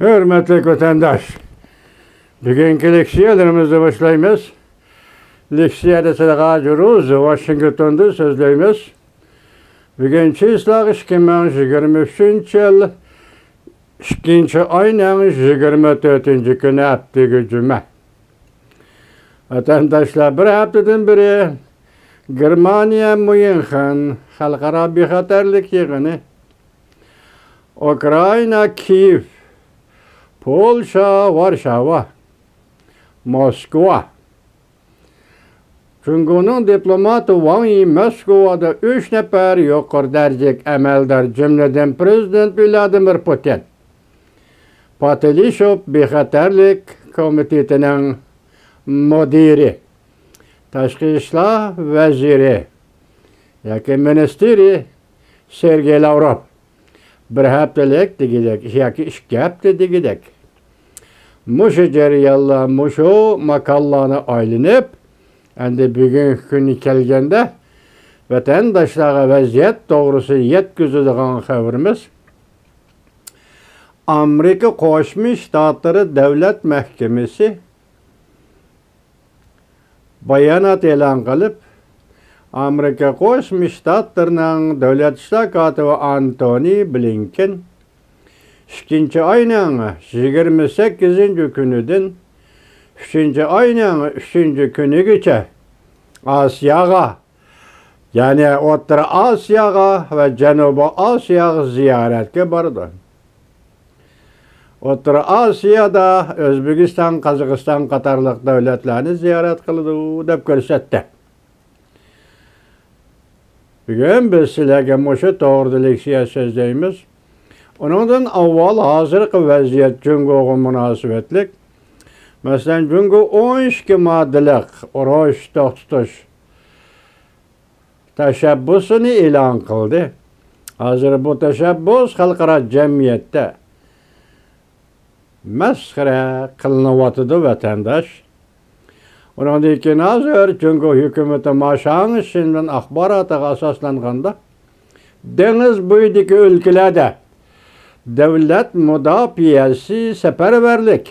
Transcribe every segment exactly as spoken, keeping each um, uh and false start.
ھۆرمەتلىك ۋەتەنداش، بۈگۈنكى لېكسىيەلىرىمىزنى باشلايمىز. لېكسىيەدە سىلەرگە جۇرۇز ۋاشىنگتوندىن سۆزلەيمىز. بۈگۈن چىسلاق ئىككى مىڭ يىگىرمە ئۈچىنچى يىل، ئىككىنچى ئاينىڭ يىگىرمە تۆتىنچى كۈنى، ھەپتىگە جۈمە. ۋەتەنداشلار، بىر ھەپتىدىن بېرى گېرمانىيە ميۇنخېن خەلقئارا بىخەتەرلىك يىغىنى، ئۇكرائىنا كىيېۋ، پولشا ۋارشاۋا، موسكۋا. جۇڭگونىڭ دىپلوماتى ۋاڭ يى موسكۋادا ئۈچ نەپەر يۇقىرى دەرىجىلىك ئەمەلدار، جۈملىدىن پىرېزىدېنت ۋلادىمىر پۇتىن، پاتىلىشوپ بىخەتەرلىك كومىتېتىنىڭ مۇدىرى، تاشقى ئىشلار ۋەزىرى ياكى مىنىستىرى سېرگېي لاۋروف، بىر ھەپتىلىك دېگۈدەك ياكى ئىككى ھەپتە دېگۈدەك، مۇشۇ جەريانلار، مۇشۇ ماكانلارنى ئايلىنىپ، ئەمدى بۈگۈنكى كۈنگە كەلگەندە، ۋەتەنداشلارغا ۋەزىيەت توغرىسىدا يەتكۈزىدىغان خەۋىرىمىز، ئامېرىكا قوشما شتاتلىرى دۆلەت مەھكىمىسى بايانات ئېلان قىلىپ، ئامېرىكا قوشما شتاتلىرىنىڭ دۆلەت ئىشلار كاتىپى ئانتونى بلىنكېن ئىككىنچى ئاينىڭ يىگىرمە سەككىزىنچى كۈنىدىن ئۈچىنچى ئاينىڭ ئۈچىنچى كۈنىگىچە ئاسىياغا، يەنى ئوتتۇرا ئاسىياغا ۋە جەنۇبىي ئاسىياغا زىيارەتكە بارىدۇ. ئوتتۇرا ئاسىيادا ئۆزبېكىستان، قازاقىستان قاتارلىق دۆلەتلەرنى زىيارەت قىلىدۇ، دەپ كۆرسەتتى. بۈگۈن بىز سىلەرگە مۇشۇ توغرىدا لېكسىيە سۆزلەيمىز. ئۇنىڭدىن ئاۋۋال ھازىرقى ۋەزىيەت جۇڭگوغا مۇناسىۋەتلىك. مەسىلەن، جۇڭگو ئون ئىككى ماددىلىق ئۇرۇش توختىتىش تەشەببۇسىنى ئېلان قىلدى. ھازىر بۇ تەشەببۇس خەلقئارا جەمئىيەتتە مەسخىرە قىلىنىۋاتىدۇ، ۋەتەنداش. ئۇنىڭدىن كېيىن ھازىر جۇڭگو ھۆكۈمىتى ما شاڭ شىنۋېن ئاخباراتىغا ئاساسلانغاندا، دېڭىز بويىدىكى ئۆلكىلەردە دۆلەت مۇداپىئەسى سەپەرۋەرلىك،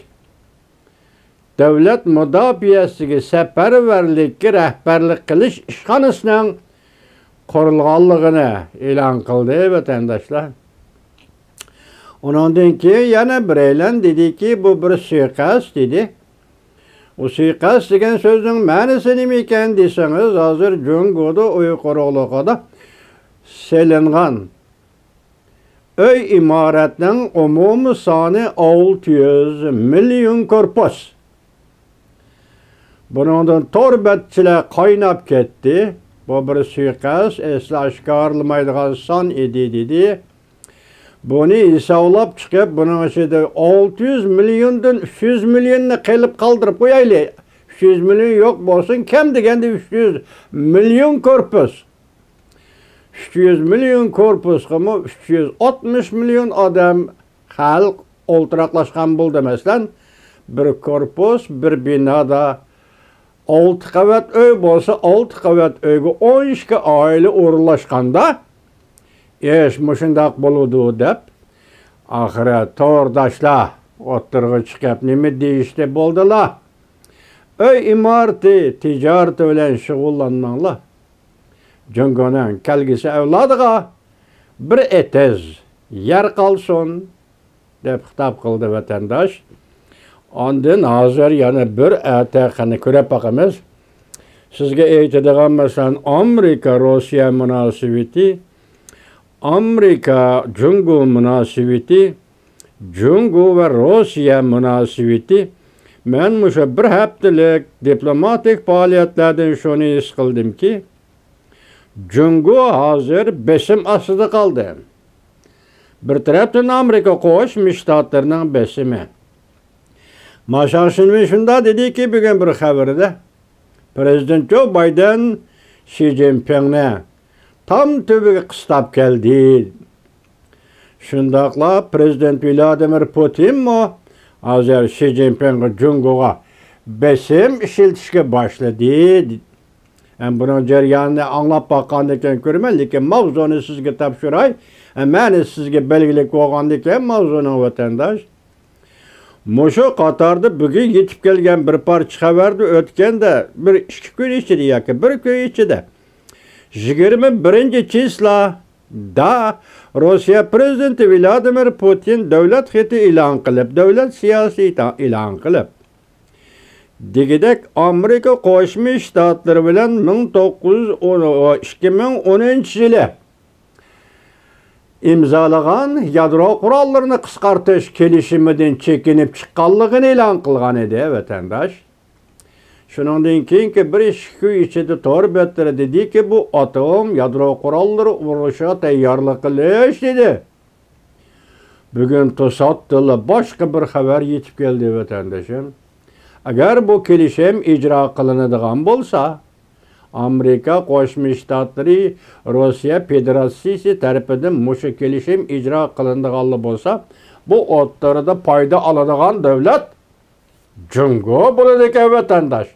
دۆلەت مۇداپىئەسىگە سەپەرۋەرلىككە رەھبەرلىك قىلىش ئىشخانىسىنىڭ قۇرۇلغانلىقىنى ئېلان قىلدى، ۋەتەنداشلار. ئۇنىڭدىن كېيىن يەنە بىرەيلەن دېدىكى، بۇ بىر سۇيىقەست دېدى. ئۇ سۇيىقەست دېگەن سۆزنىڭ مەنىسى نېمە ئىكەن دېسىڭىز، ھازىر جۇڭگودا ئۇيغۇرلۇقىدا سېلىنغان ئۆي ئىمارەتنىڭ ئومۇمىي سانى ئالتە يۈز مىليون كورپۇس. بۇنىڭدىن تور بەتچىلەر قايناپ كەتتى. بۇ بىر سۇيىقەست، ئەسلى ئاشكارىلىمايدىغان سان ئىدى، دېدى. بۇنى ھېسابلاپ چىقىپ، بۇنىڭ ئىچىدە ئالتە يۈز مىليوندىن ئۈچ يۈز مىليوننى قېلىپ قالدۇرۇپ قويايلى. ئۈچ يۈز مىليون يوق بولسۇن، كەم دېگەندە ئۈچ يۈز مىليون كورپۇس. ئۈچ يۈز مىليون كورپۇسقىمۇ ئۈچ يۈز ئاتمىش مىليون ئادەم، خەلق ئولتۇراقلاشقان بولدى. مەسىلەن، بىر كورپۇس، بىر بىنادا ئالتە قەۋەت ئۆي بولسا، ئالتە قەۋەت ئۆيگە ئون ئىككى ئائىلە ئورۇنلاشقاندا، ئىش مۇشۇنداق بولىدۇ دەپ، ئاخىرى تورداشلار ئوتتۇرىغا چىقىپ نېمە دېيىشتى بولدىلا؟ ئۆي ئىمارىتى تىجارىتى بىلەن شۇغۇللانماڭلار. جۇڭگونىڭ كەلگۈسى ئەۋلادىغا بىر ئېتىز يەر قالسۇن، دەپ خىتاب قىلدى ۋەتەنداش. ئاندىن ھازىر يەنە بىر ئەتە قېنى كۆرۈپ باقىمىز. سىزگە ئېيتىدىغان، مەسىلەن، ئامېرىكا روسىيە مۇناسىۋىتى، ئامېرىكا جۇڭگو مۇناسىۋىتى، جۇڭگو ۋە روسىيە مۇناسىۋىتى. مەن مۇشۇ بىر ھەپتىلىك دىپلوماتىك پائالىيەتلەردىن شۇنى ھېس قىلدىمكى، جۇڭگو ھازىر بېسىم ئاستىدا قالدى. بىر تەرەپتىن ئامېرىكا قوشما شتاتلىرىنىڭ بېسىمى. ما شاڭ شىنۋېن شۇنداق دېدىكى، بۈگۈن بىر خەۋىرىدە، پىرېزىدېنت جو بايدېن شى جىنپىڭنى تام تۈۋىگە قىستاپ كەلدى. شۇنداقلا پىرېزىدېنت ۋلادىمىر پۇتىنمۇ ھازىر شى جىنپىڭغا، جۇڭگوغا بېسىم ئىشلىتىشكە باشلىدى. ھەم بۇنىڭ جەريانىنى ئاڭلاپ باققاندىن كېيىن كۆرىمەن، لېكىن ماۋزۇنى سىزگە تاپشۇراي. ھەم مەنى سىزگە بەلگىلىك بولغاندىن كېيىن، ماۋزۇنىڭ ۋەتەنداش، مۇشۇ قاتاردا بۈگۈن يېتىپ كەلگەن بىر پارچە خەۋەردە ئۆتكەندە بىر ئىككى كۈن ئىچىدە ياكى بىر كۈن ئىچىدە يىگىرمە بىرىنچى چىسلادا روسىيە پىرېزىدېنتى ۋلادىمىر پۇتىن دۆلەت خېتى ئېلان قىلىپ، دۆلەت سىياسىتى ئېلان قىلىپ، دېگۈدەك ئامېرىكا قوشما شتاتلىرى بىلەن مىڭ توققۇز يۈز ئون، ئىككى مىڭ ئونىنچى يىلى ئىمزالىغان يادرو قوراللىرىنى قىسقارتىش كېلىشىمىدىن چېكىنىپ چىققانلىقىنى ئېلان قىلغان ئىدى، ۋەتەنداش. شۇنىڭدىن كېيىنكى بىر ئىككى كۈن ئىچىدە تور بەتلىرى دېدىكى، بۇ ئاتوم يادرو قوراللىرى ئۇرۇشىغا تەييارلىق قىلىش دېدى. بۈگۈن توساتتىنلا باشقا بىر خەۋەر يېتىپ كەلدى، ۋەتەندىشىم. ئەگەر بۇ كېلىشىم ئىجرا قىلىنىدىغان بولسا، ئامېرىكا قوشما شتاتلىرى روسىيە فېدېراتسىيىسى تەرىپىدىن مۇشۇ كېلىشىم ئىجرا قىلىنىدىغانلا بولسا، بۇ ئوتتۇرىدا پايدا ئالىدىغان دۆلەت جۇڭگو بولىدىكەن، ۋەتەنداش.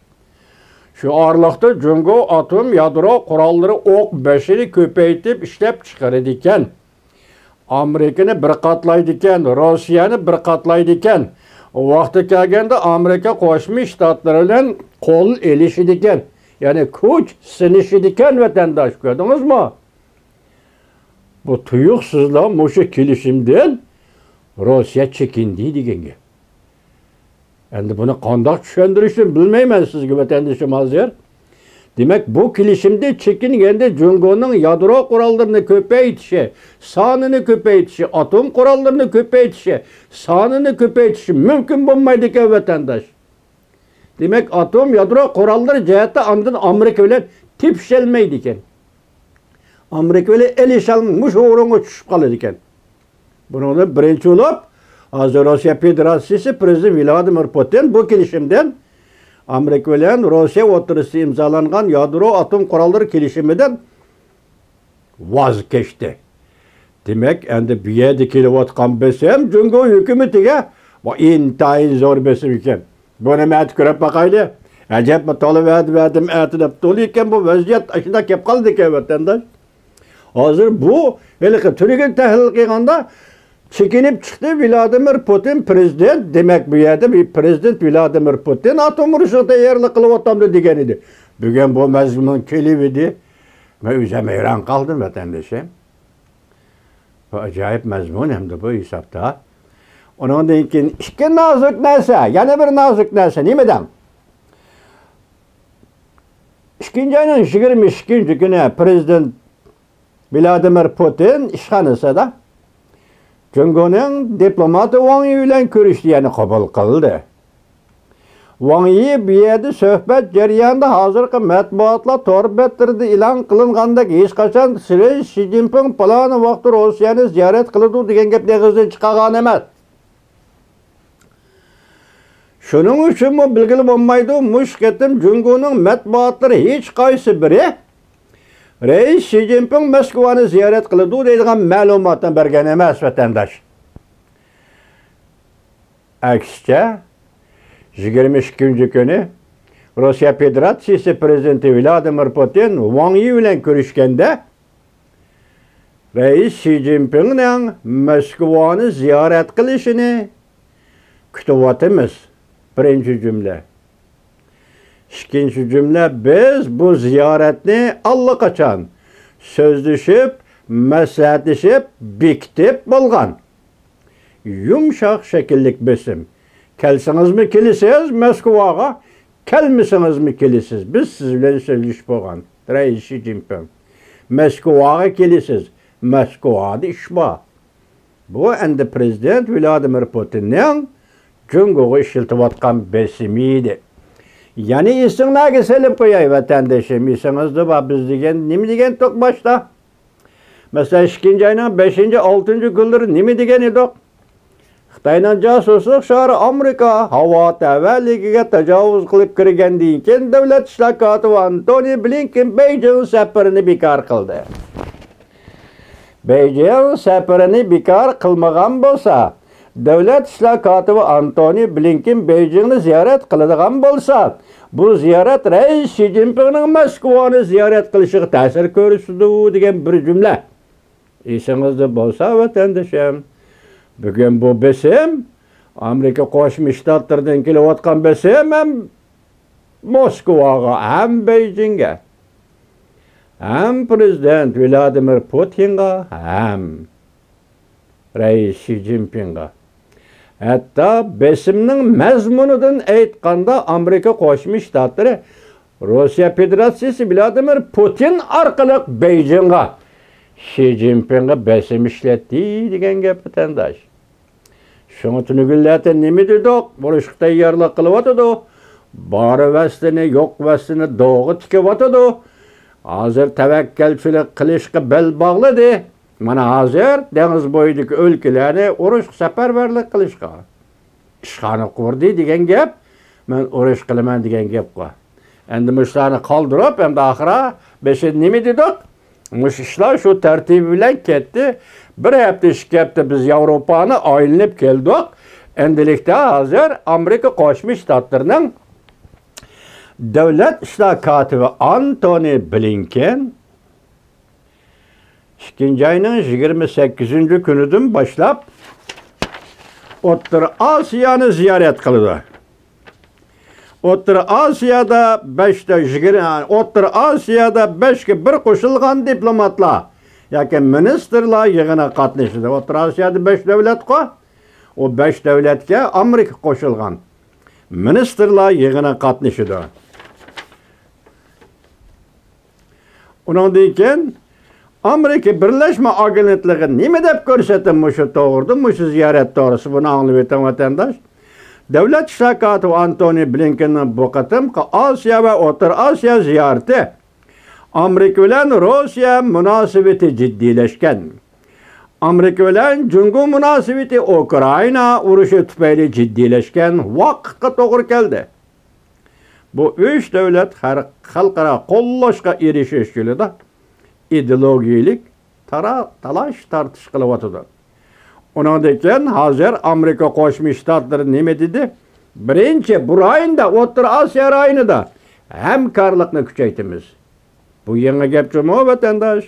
شۇ ئارىلىقتا جۇڭگو ئاتوم يادرو قوراللىرى ئوق بېشىنى كۆپەيتىپ ئىشلەپ چىقىرىدىكەن. ئامېرىكىنى بىر قاتلايدىكەن، روسىيەنى بىر قاتلايدىكەن. ۋاقتى كەلگەندە ئامېرىكا قوشما شتاتلىرى بىلەن قول ئېلىشىدىكەن. يەنى كۈچ سىنىشىدىكەن، ۋەتەنداش، كۆردىڭىزمۇ؟ بۇ تۇيۇقسىزلا مۇشۇ كېلىشىمدىن روسىيە چېكىندى دېگەن گەپ. ئەمدى بۇنى قانداق چۈشەندۈرۈشنى بىلمەيمەن سىزگە، ۋەتەندىشىم، ھازىر. دېمەك، بۇ كېلىشىمدىن چېكىنگەندە جۇڭگونىڭ يادرو قوراللىرىنى كۆپەيتىشى، سانىنى كۆپەيتىشى، ئاتوم قوراللىرىنى كۆپەيتىشى، سانىنى كۆپەيتىشى مۇمكىن بولمايدىكەن، ۋەتەنداش. دېمەك، ئاتوم يادرو قوراللىرى جەھەتتە ئاندىن ئامېرىكا بىلەن تېپىشەلمەيدىكەن. ئامېرىكا بىلەن ئېلىشالماي مۇشۇ ئورۇنغا چۈشۈپ قالىدىكەن. بۇنىڭدىن بىرىنچى بولۇپ، ھازىر روسىيە فېدېراتسىيىسى پىرېزىدېنتى ۋلادىمىر پۇتىن بۇ كېلىشىمدىن، ئامېرىكا بىلەن روسىيە ئوتتۇرىسىدا ئىمزالانغان يادرو ئاتوم قوراللىرى كېلىشىمىدىن ۋاز كەچتى. دېمەك، ئەمدى بۇ يەردە كېلىۋاتقان بېسىم جۇڭگو ھۆكۈمىتىگە بۇ ئىنتايىن زور بېسىم ئىكەن. بۇنى مەتە كۆرۈپ باقايلى. ئەجەبمۇ تولا ۋەدە بەردىم، ئەتە دەپ تولا ئىكەن، بۇ ۋەزىيەت ئاشۇنداق كەپ قالدىكەن، ۋەتەنداش. ھازىر بۇ ھېلىقى تۈنۈگۈن تەھلىل قىلغاندا چېكىنىپ چىقتى ۋلادىمىر پۇتىن پىرېزىدېنت. دېمەك، بۇ يەردە بىر پىرېزىدېنت ۋلادىمىر پۇتىن ئاتوم ئۇرۇشىغا تەييارلىق قىلىۋاتامدۇ دېگەن ئىدى. بۈگۈن بۇ مەزمۇن كېلىۋىدى. مەن ئۆزۈم ھەيران قالدىم، ۋەتەندىشىم. بۇ ئاجايىپ مەزمۇن ئەمدى بۇ ھېسابتا. ئۇنىڭدىن كېيىن ئىككى نازۇك نەرسە، يەنە بىر نازۇك نەرسە نېمە دەڭ؟ ئىككىنچى ئاينىڭ يىگىرمە ئىككىنچى كۈنى پىرېزىدېنت ۋلادىمىر پۇتىن ئىشخانىسىدا جۇڭگونىڭ دىپلوماتى ۋاڭ يى بىلەن كۆرۈشتى، يەنى قوبۇل قىلدى. ۋاڭ يى بۇ يەردە سۆھبەت جەريانىدا ھازىرقى مەتبۇئاتلار تور بەتلىرىدە ئېلان قىلىنغاندەك ھېچقاچان رەئىس شى جىنپىڭ پالانى ۋاقىتتا روسىيەنى زىيارەت قىلىدۇ دېگەن گەپنى ئېغىزدىن چىقارغان ئەمەس. شۇنىڭ ئۈچۈنمۇ بىلگىلى بولمايدۇ، مۇشۇ قېتىم جۇڭگونىڭ مەتبۇئاتلىرى ھېچقايسى بىرى رەئىس شى جىنپىڭ مەسكۇۋانى زىيارەت قىلىدۇ دەيدىغان مەلۇماتنى بەرگەن ئەمەس، ۋەتەنداش. ئەكسىچە، يىگىرمە ئىككىنچى كۈنى روسىيە فېدېراتسىيىسى پىرېزىدېنتى ۋلادىمىر پۇتىن ۋاڭ يى بىلەن كۆرۈشكەندە، رەئىس شى جىنپىڭنىڭ مەسكۇۋانى زىيارەت قىلىشىنى كۈتۈۋاتىمىز. بىرىنچى جۈملە. ئىككىنچى جۈملە، بىز بۇ زىيارەتنى ئاللىقاچان سۆزلىشىپ، مەسلىھەتلىشىپ، بېكىتىپ بولغان. يۇمشاق شەكىللىك بېسىم. كەلسىڭىزمۇ كېلىسىز مەسكۇۋاغا، كەلمىسىڭىزمۇ كېلىسىز. بىز سىز بىلەن سۆزلىشىپ بولغان، رەئىس شى جىنپىڭ. مەسكۇۋاغا كېلىسىز، مەسكۇۋادا ئىش بار. بۇ ئەمدى پىرېزىدېنت ۋلادىمىر پۇتىننىڭ جۇڭگوغا ئىشلىتىۋاتقان بېسىمى ئىدى. يەنە ئېسىڭلارغا سېلىپ قوياي، ۋەتەندىشىم، ئېسىڭىزدە بار، بىز دېگەن نېمە دېگەنتۇق باشتا؟ مەسىلەن، ئىككىنچى ئاينىڭ بەشىنچى، ئالتىنچى كۈنلىرى نېمە دېگەن ئىدۇق؟ خىتاينىڭ جاسۇسلۇق شارى ئامېرىكا ھاۋا تەۋەلىكىگە تاجاۋۇز قىلىپ كىرگەندىن كېيىن، دۆلەت ئىشلار كاتىپى ئانتونى بلىنكېن بېيجىڭ سەپىرىنى بىكار قىلدى. بېيجىڭ سەپىرىنى بىكار قىلمىغان بولسا، دۆلەت ئىشلار كاتىپى ئانتونى بلىنكېن بېيجىڭنى زىيارەت قىلىدىغان بولسا، بۇ زىيارەت رەئىس شى جىنپىڭنىڭ مەسكۇۋانى زىيارەت قىلىشىغا تەسىر كۆرسىتىدۇ دېگەن بىر جۈملە. ئېسىڭىزدە بولسا، ۋەتەندىشىم، بۈگۈن بۇ بېسىم ئامېرىكا قوشما شتاتلىرىدىن كېلىۋاتقان بېسىم ھەم موسكۋاغا، ھەم بېيجىڭگە، ھەم پىرېزىدېنت ۋلادىمىر پۇتىنغا، ھەم رەئىس شى جىنپىڭغا. ھەتتا بېسىمنىڭ مەزمۇنىدىن ئېيتقاندا، ئامېرىكا قوشما شتاتلىرى روسىيە فېدېراتسىيىسى ۋلادىمىر پۇتىن ئارقىلىق بېيجىڭغا، شى جىنپىڭغا بېسىم ئىشلەتتى دېگەن گەپ، ۋەتەنداش. شۇڭا تۈنۈگۈنلەردە نېمە دېدۇق؟ ئۇرۇشقا تەييارلىق قىلىۋاتىدۇ. بار ۋەسلىنى، يوق ۋەسلىنى دوغا تىكىۋاتىدۇ. ھازىر تەۋەككەلچىلىك قىلىشقا بەل باغلىدى. مانا ھازىر دېڭىز بويىدىكى ئۆلكىلەرنى ئۇرۇشقا سەپەرۋەرلىك قىلىشقا، ئىشخانا قۇردى دېگەن گەپ، مەن ئۇرۇش قىلىمەن دېگەن گەپقۇ. ئەمدى مۇشۇلارنى قالدۇرۇپ، ئەمدى ئاخىرى بېشىدا نېمە دېدۇق؟ مۇشۇ ئىشلار شۇ تەرتىپى بىلەن كەتتى. بىر ھەپتە، ئىككى ھەپتە بىز ياۋروپانى ئايلىنىپ كەلدۇق. ئەمدىلىكتە ھازىر ئامېرىكا قوشما شتاتلىرىنىڭ دۆلەت ئىشلار كاتىپى ئانتونى بلىنكېن ئىككىنچى ئاينىڭ يىگىرمە سەككىزىنچى كۈنىدىن باشلاپ ئوتتۇرا ئاسىيانى زىيارەت قىلىدۇ. ئوتتۇرا ئاسىيادا بەشتە يىگىرمە، ئوتتۇرا ئاسىيادا بەشكە بىر قوشۇلغان دىپلوماتلار ياكى مىنىستىرلار يىغىنىغا قاتنىشىدۇ. ئوتتۇرا ئاسىيادا بەش دۆلەتقۇ، ئۇ بەش دۆلەتكە ئامېرىكا قوشۇلغان مىنىستىرلار يىغىنىغا قاتنىشىدۇ. ئۇنىڭدىن كېيىن ئامېرىكا بىرلەشمە ئاگېنتلىقى نېمە دەپ كۆرسەتتى مۇشۇ توغرىدا، مۇشۇ زىيارەت توغرىسى؟ بۇنى ئاڭلىۋېتىڭ، ۋەتەنداش. دۆلەت ئىشلار كاتىپى ئانتونى بلىنكېننىڭ بۇ قېتىمقى ئاسىيا ۋە ئوتتۇرا ئاسىيا زىيارىتى ئامېرىكا بىلەن روسىيە مۇناسىۋىتى جىددىيلەشكەن، ئامېرىكا بىلەن جۇڭگو مۇناسىۋىتى ئۇكرائىنا ئۇرۇشى تۈپەيلى جىددىيلەشكەن ۋاقىتقا توغرا كەلدى. بۇ ئۈچ دۆلەت خەر-، خەلقئارا قوللاشقا ئېرىشىش يولىدا ئىدېئولوگىيەلىك تارا-، تالاش-تارتىش قىلىۋاتىدۇ. ئۇنىڭدىن كېيىن ھازىر ئامېرىكا قوشما شتاتلىرى نېمە دېدى؟ بىرىنچى، بۇ رايوندا، ئوتتۇرا ئاسىيا رايونىدا ھەمكارلىقنى كۈچەيتىمىز. بۇ يېڭى گەپ جۇمۇ، ۋەتەنداش.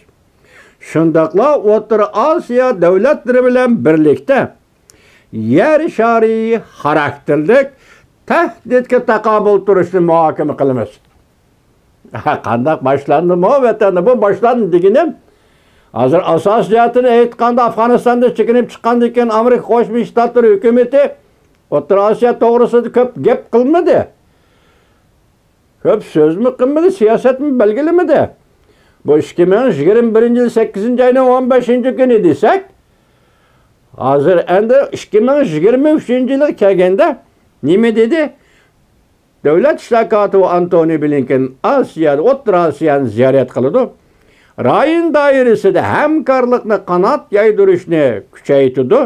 شۇنداقلا ئوتتۇرا ئاسىيا دۆلەتلىرى بىلەن بىرلىكتە يەر شارى خاراكتېرلىك تەھدىتكە تاقابىل تۇرۇشنى مۇھاكىمە قىلىمىز. قانداق باشلاندىمۇ ۋەتەندە؟ بۇ باشلاندى دېگىنىم، ھازىر ئاساسىي جەھەتتىن ئېيتقاندا، ئافغانىستاندىن چېكىنىپ چىققاندىن كېيىن ئامېرىكا قوشما شتاتلىرى ھۆكۈمىتى ئوتتۇرا ئاسىيا توغرىسىدا كۆپ گەپ قىلمىدى. كۆپ سۆزمۇ قىلمىدى، سىياسەتمۇ بەلگىلىمىدى. بۇ ئىككى مىڭ يىگىرمە بىرىنچى يىل سەككىزىنچى ئاينىڭ ئون بەشىنچى كۈنى دېسەك، ھازىر ئەمدى ئىككى مىڭ يىگىرمە ئۈچىنچى يىلغا كەلگەندە نېمە دېدى؟ دۆلەت ئىشلار كاتىپى ئانتونى بلىنكېن ئاسىيادا، ئوتتۇرا ئاسىيانى زىيارەت قىلىدۇ. رايون دائىرىسىدە ھەمكارلىقنى قانات يايدۇرۇشنى كۈچەيتىدۇ.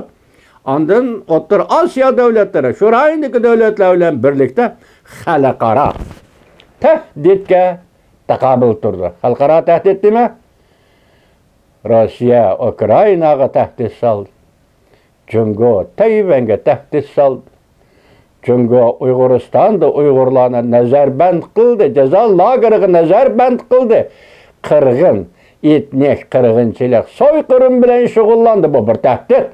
ئاندىن ئوتتۇرا ئاسىيا دۆلەتلىرى، شۇ رايوندىكى دۆلەتلەر بىلەن بىرلىكتە خەلقئارا تەھدىتكە تاقابىل تۇرىدۇ. خەلقئارا تەھدىت نېمە؟ روسىيە ئۇكرائىناغا تەھدىت سالدى. جۇڭگو تەيۋەنگە تەھدىت سالدى. جۇڭگو ئۇيغۇرىستاندا ئۇيغۇرلارنى نەزەربەند قىلدى، جازا لاگېرىغا نەزەربەند قىلدى. قىرغىن، ئېتنىك قىرغىنچىلىق، سويقىرىم بىلەن شۇغۇللاندى. بۇ بىر تەھدىت.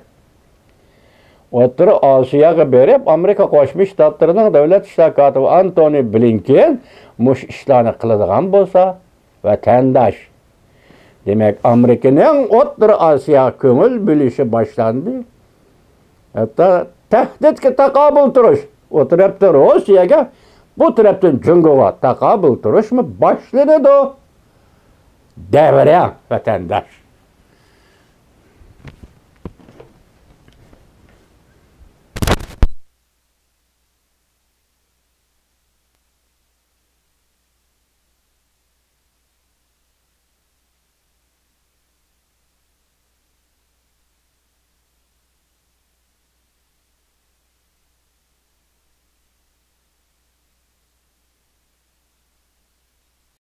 ئوتتۇرا ئاسىياغا بېرىپ، ئامېرىكا قوشما شتاتلىرىنىڭ دۆلەت ئىشلار كاتىپى ئانتونى بلىنكېن مۇشۇ ئىشلارنى قىلىدىغان بولسا، ۋەتەنداش، دېمەك، ئامېرىكىنىڭ ئوتتۇرا ئاسىياغا كۆڭۈل بۆلۈشى باشلاندى. ھەتتا تەھدىتكە تاقابىل تۇرۇش، ئۇ تەرەپتىن روسىيەگە، بۇ تەرەپتىن جۇڭگوغا تاقابىل تۇرۇشمۇ باشلىنىدۇ. دەۋرە، ۋەتەنداش.